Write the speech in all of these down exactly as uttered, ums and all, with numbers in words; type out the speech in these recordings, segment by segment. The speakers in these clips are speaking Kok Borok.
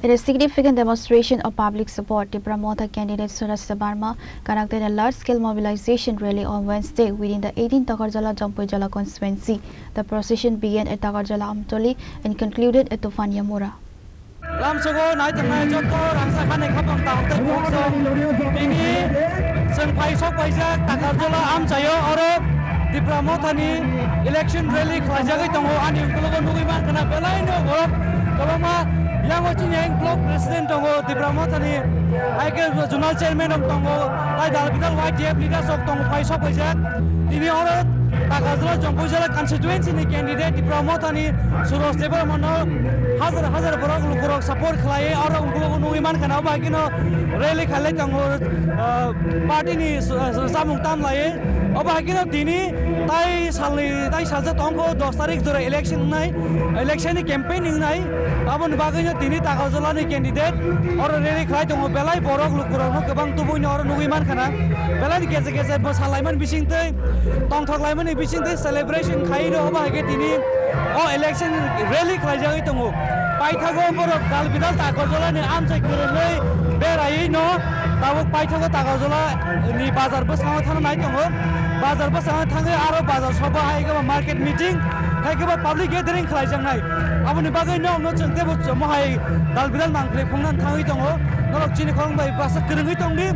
In a significant demonstration of public support, Tipra Motha candidate Suraj Debbarma conducted a large-scale mobilization rally on Wednesday within the eighteen Takarjala Jampuijala constituency. The procession began at Takarjala Amtoli and concluded at Tufania Mura. Lamsogo naitongnai joto rangchakani khapang tangtwi buksong tini chwng phaisok paijak Takarjala amchaio oro Tipra Mothani election rally khlaijagwi tongo. Ani ukologo nugwi mankha na belaino borok kwbangma yango chini yang block president tongo Tipra Mothani, hai khe zonal chairman rok tongo, tai dal bidal Y T F leaders rok tongo phaisok paijak. Tini oro Takarjala Jampuijala constituency ni candidate Tipra Mothani Suraj Debbarmano hajar hajar borok lukurok support khlai oro ukologo nugwi mankha na obo hai kheno rally khailai tongo, ah, party ni s-, s-, samung tam lai obo hai kheno tini tai salni tai salsa tongkho dos tarik jora election wngnai, election ni campaign wngnai. Aboni bagwino tini Takarjala ni candidate oro rally khlai tongo belai borok lukurokno kwbang tubuino oro nugwi mankha na belai ni keche keche bwsa laimani bisingtwi tongthok laimani bisingtwi celebration khai rw obo hai khe tini o election rally khlaijagwi tongo. Paithago borok dal bidal Takarjala ni amchai kwrwngwi beraiwi no tabuk paithago Takarjala ni bazar bwskango thangna nai tongo. Bazar bwskango thangwi aro bazar soba hai khe bo market meeting hai khe bo public gathering khlaijaknai. Aboni bagwi no no chwng tebo mohai dal bidal mangpli phungna thangwi tongo. Norok chini khorang bai bwsa kwrwngwi tongdi.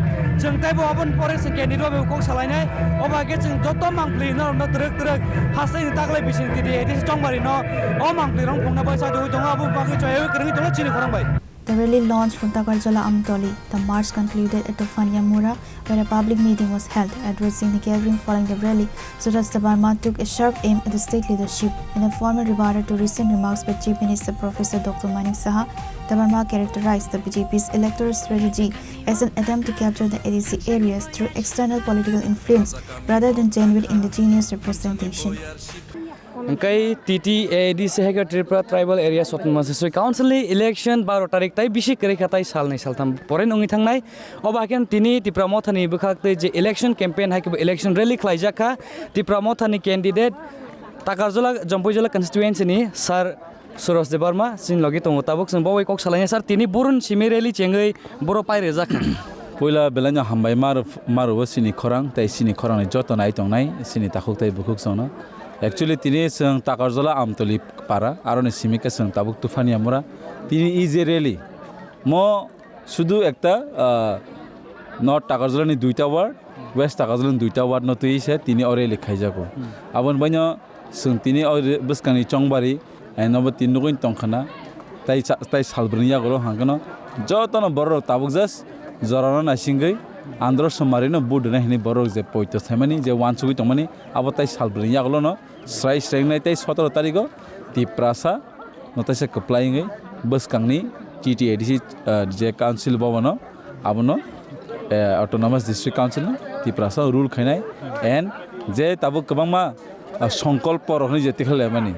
Chwng teibo aboni pore se candidate bai kok salainai. Obo hai khe chwng joto mangpli norokno twrwk twrwk haste ni taklai bising titi A D C chongbarino o mangpli rong phungna bai sajagwi tongo. Abo bagwi chwng kwrwngwi tongo chini khorang bai. The rally launched from Takarjala Amtoli. The march concluded at Tufania Mura, where a public meeting was held. Addressing the gathering following the rally, Suraj Debbarma took a sharp aim at the state leadership. In a formal rebuttal to recent remarks by Chief Minister Professor Doctor Manik Saha, Debbarma characterized the B J P's electoral strategy as an attempt to capture the A D C areas through external political influence rather than genuine indigenous representation. Hingkai T T A D C hai khe Tripura Tribal Areas Autonomous District Council ni election baro tarik tai bisi kwrwi kha tai salnwi saltham pore wngwi thangnai. Obo hai khe tini Tipra Mothani bwkhak tei je election campaign hai khe bo election rally khlaijak kha. Tipra Mothani candidate Takarjala Jampuijala constituency ni Sir Suraj Debbarma chini logi tongo. Tabuk chwng bo bai kok salainai sir, tini burun simi rally chengwi boro pai rwjak kha. Puila belaino hambai mar-, maruo chini khorang tei chini khorangni joto nai tongnai chini takhuk tei bukhuk chwngno. Actually tini chwng Takarjala Amtoli para aroni simi khe chwng tabuk Tufania Mura. Tini e je rally mo sudu ekta, ah, North Takarjala ni duita ward, West Takarjala ni duita ward no twi se tini o rally khaijago. Aboni baino chwng tini o re-, bwskangni chongbari, eh, nobo tin nugwi tongkha na. Tai cha-, tai salbrwini yagulo hwnkhe no jotono borok rok tabuk just jorano naisingwi andro somari no vote rwnai hinwi borok rok je poito saimani je uansugwi tongmani abo tai salbrwini yagulo no srai srai wngnai tei sotoro tarigo Tiprasa no taisa kwplai wngwi bwskangni T T A D C, eh, je council bobono abono, eh, Autonomous District Council no Tiprasa rule khainai and je tabuk kwbangma ah, songkolpo rok hinwi je tikha laimani.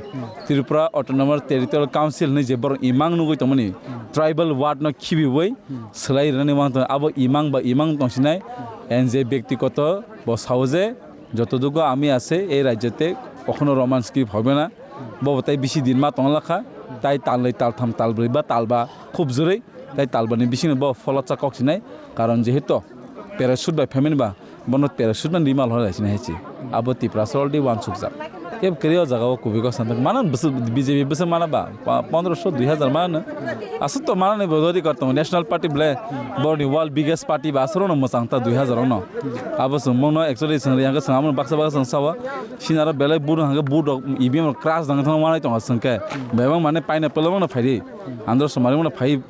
Tripura Autonomous Territorial Council hinwi je borok imang nugwi tongmani, tribal ward no khibiwi swlai rwnani uansukha abo imang ba imang tongsinai. And je bektikoto bo sao je, "Jotoduku ami ase ei rajyote, kokhno Roman script hobe na." Bo bo tai bisi din ma tongla kha, tai talnwi, taltham, talbrwi ba talba khub jwrwi, tai talbani bisingni bo pholotsa kok sinai, karon jehetu parachute bai phaimani ba, bono parachute no rima lhoi lai sini hai se. Abo Tiprasa already uansukjak. Kebo kwrwi o jaga o kubui kok sanjak. Mana bwswk B J P bwswk mana ba? Pa-, pondroso, dui hazar mana no? Aswk to mana ni bo dori kar tongo. National Party ble boroni world biggest party ba aswk no mwchang ta dui hazar no. Abo chwng mungno actually chwng riyang khe chwng amo baksa baksa chwng sao. Sini aro belai vote hwnkhe vote rok E V M rok crash dang thang wanai tongo chwng khe. Bebak mane paina pelomano phaidi. Andro somari mano phai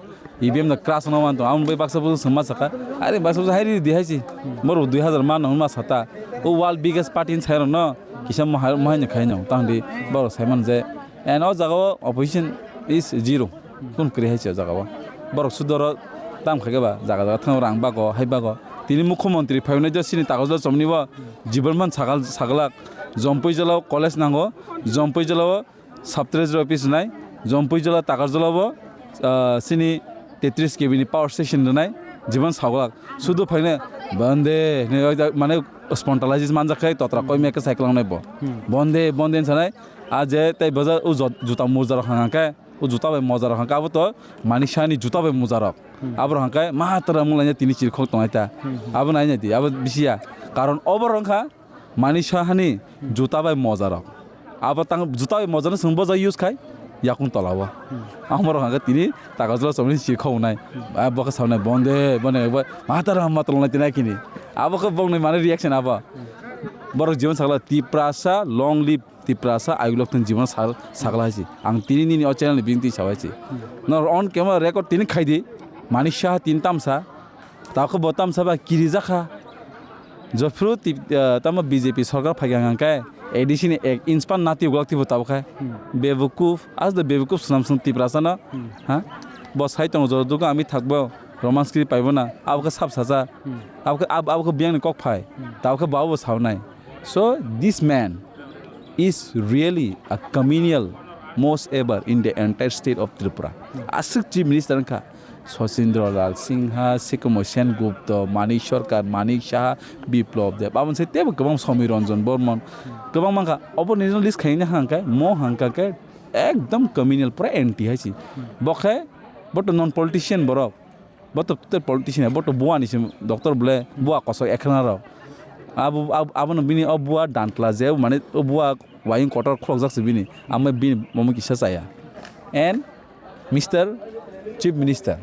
E V M da crash no wan to, ang bai baksa busu sema saka. Are baksa busu hai ri di hai si. Moro dui hazar man no ma sata. O world biggest party in sai no. Kisa mo hai mo hai khai no tang di. Boro sai man je. And o jaga o opposition is zero. Kun kri hai se jaga o. Borok sudoro tam khai ba jaga jaga thang rang bago hai bago. Tini mukhyamantri phai no jo sini tago jala chomni bo. Jibon man sagal sagalak. Jompui jala college nango. Jompui jala o Sub treasury office rwnai, Jompui jala, Takarjala bo, ah, chini tetris K V ni power station rwnai, jibon saglak. Sudu phaine, "Bande," hinwi, mane spontaneous manjak khe totra koi mekhe cycle wngnai bo. Hmm. "Bande, bande," hinwi sanai, a je tei boja o jot-, juta moja rok hang hang khe, juta bai moja rok hwnkhe abo to Manik Saha ni juta bai moja rok. Hmm. Abo rok hwnkhe Mahatma mung laina tini chirikhok tongnai ta. Hmm, hmm. Abo naina di, abo bisiya. Karon obo rok wngkha Manik Saha ni juta bai moja rok. Abo tang juta bai moja no chwng boja use khai yakung tola o. Hmm. Amo rok hwnkhe tini takajla chomni chirikhok nai. Hmm. Ah, bo khe saunai bonde, bone bo Mahatma Mahatma tolnai tini kini. Abo khe bongni mane reaction abo. Hmm. Borok jibon sakla Tiprasa long live Tiprasa ayuk lok tong jibon sal-, sakla hai se. Ang tini nini o channel ni bini twi sa hai se. Hmm. Nor on camera record tini khai di. Manik Saha tini tamsa. Tao khe bo tamsa ba kiri jakha. Jophru ti-, eh, tamo B J P sorkar phai gang hang khe A D C ni ek inch pan nati uglak tibo tabo khai. Hmm. Bebukuf, as the bebukuf swnam swng Tiprasa no. Hmm. Ha? Bo sai tongo jora dugo ami thakbo romance kiri paibo na. Abo khe sap sacha. Hmm. Abo khe, ab-, abo khe biyang ni kok phai. Hmm. Tabo khe bo abo saunai. So this man is really a communal most ever in the entire state of Tripura. Aswk Chief Minister wngkha Sachindra Lal Singha, Sikomo Sen Gupta, Manik Sarkar, Manik Saha, Biplab Deb, aboni sai teibo kwbang Samir Ranjan Barman, kwbang mankha. Obo ni list khaina hangkhe, mo hangkha khe ekdom communal, pura anti hai se. Bo khe, bo to non politician borok. Bo to, to politician, bo to buani se doctor bole, bua kosok ekhana rok. Abo, abo, abono bini o bua dantla je, mane o bua wayung kotor khulokjak se bini. Amo bini bomo kisa chaya. And Mister Chief Minister,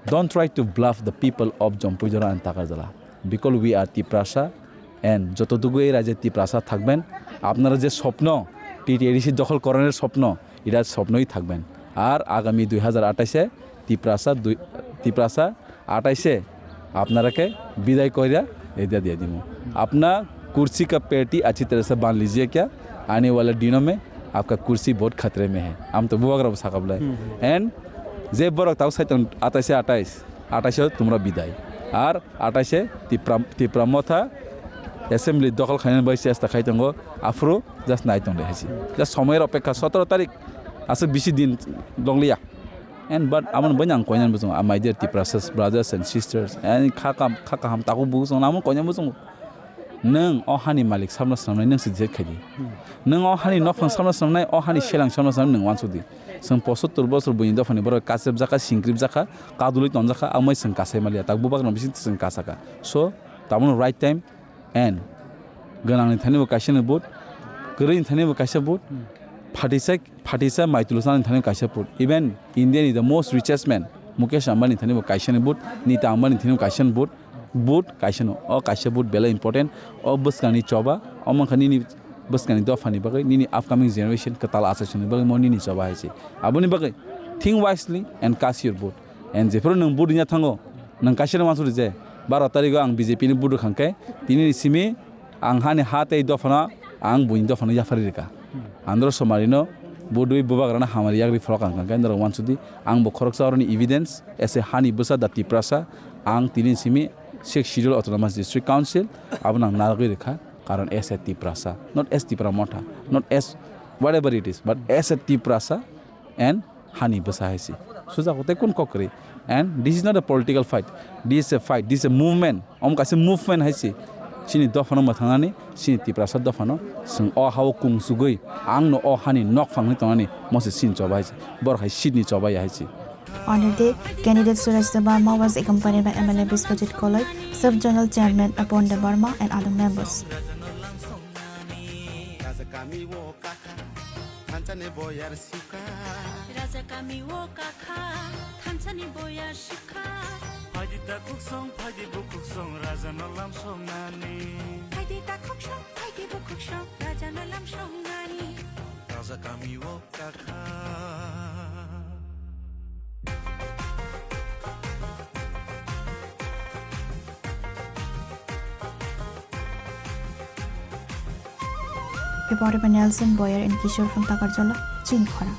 don't try to bluff the people of Jampuidora and Takarjala, because we are Tiprasa, and যতটুকু এই রাজ্যে তিপ্রাসা থাকবেন, আপনারা যে স্বপ্ন, টিটিএডিসি দখল করানোর স্বপ্ন, এটা স্বপ্নই থাকবেন। আর আগামী দুই হাজার আঠাশে তিপ্রাসা দুই, তিপ্রাসা আঠাশে আপনারাকে বিদায় কইরা এটা দিয়ে দিব। अपना कुर्सी का पेटी अच्छी तरह से बांध लीजिए क्या, आने वाले दिनों में आपका कुर्सी बहुत खतरे में है। আমি তো বুবাগ্রাবো সাকাবলাই। হুম, হুম। And যে বড় তাও সাইতাম আঠাশে আঠাশ, আঠাশে তোমরা বিদায়। আর আঠাশে তিপ্রা, তিপ্রা মথা assembly দখল খাইনানি bai চেষ্টা খাইতাঙ্গো, আফ্রো just নাইতং রে হাসি। Just সময়ের অপেক্ষা, সতেরো তারিখ আছে, বেশি দিন দংলিয়া। And but amon bani ang koinani bujung, ah, my dear Tiprasa brothers and sisters, and kha kam, kha kaham taku bujung, amon koinani bujung. Nwng o hani malik samno samnai nwng se decide khaidi. Hmm. Nwng o hani nokphang samno samnai, o hani selang samno samnai nwng wansukdi. Chwng posottor bosor buini dophani borok kasep jakha, singkrip jakha, kadulwi tonjakha, amai chwng kasai maliya, tak bubak no bising chwng kasaka. So, tamono right time, And gwnangni thani bo kaisa ni vote, kwrwini thani bo kaisa vote, phatisa, phatisa maitulu chani thani bo kaisa vote. Even India ni the most richest man, Mukesh Ambani thani bo kaisa ni vote, Nita Ambani thani bo kaisa ni vote, vote kaisa no. O kaisa vote belai important. O bwskangni choba, o mankha nini bwskangni dophani bagwi, nini upcoming generation kwtal achaichwngni bagwi mo nini choba hai se. Aboni bagwi think wisely and cast your vote. And jephuru nwng vote rwna thango, nwng kaisa no wansuk di je, baro tarigo ang B J P ni vote rwkha hwnkhe, tini ni simi ang hani ha tei dophano, ang buini dophano yapharwi rwkha. Andro somari no vote rwi bubagrano hamari yagri phorok ang hwnkhe norok wansuk di, ang bo khoroksa oroni evidence, as a hani bwsa da Tiprasa, ang tini ni simi Sixth Schedule Autonomous District Council, abono ang narwgwi rwkha, karon as a Tiprasa, not as Tipra Motha, not as whatever it is, but as a Tiprasa, and hani bwsa hai se. Sujak tei kun kok kwrwi. And this is not a political fight. This is a fight. This is a movement. Omo kaisa movement hai se. Chini dophano mwthangnani, chini Tiprasa dophano, chwng o ha-o kung sugwi, ang no o hani nokphang hwnwi tongnani, mo se chini choba hai se. Borok hai seat ni choba ya hai se. On the day, candidate Suraj Debbarma was accompanied by M L A Biswajit Koloi, Sub Zonal Chairman Apon Debbarma and other members. Thansani boyar sukha. Raja kami o kakha, thansani boyar sukha. Phaidi takhuk song, phaidi bukhuk song, raja no lam song nani. Phaidi takhuk song, phaidi bukhuk song, raja no lam song nani. Raja kami o kakha. Reported by Nelson Boyer and Kishore from Takarjala, Chini Khorang.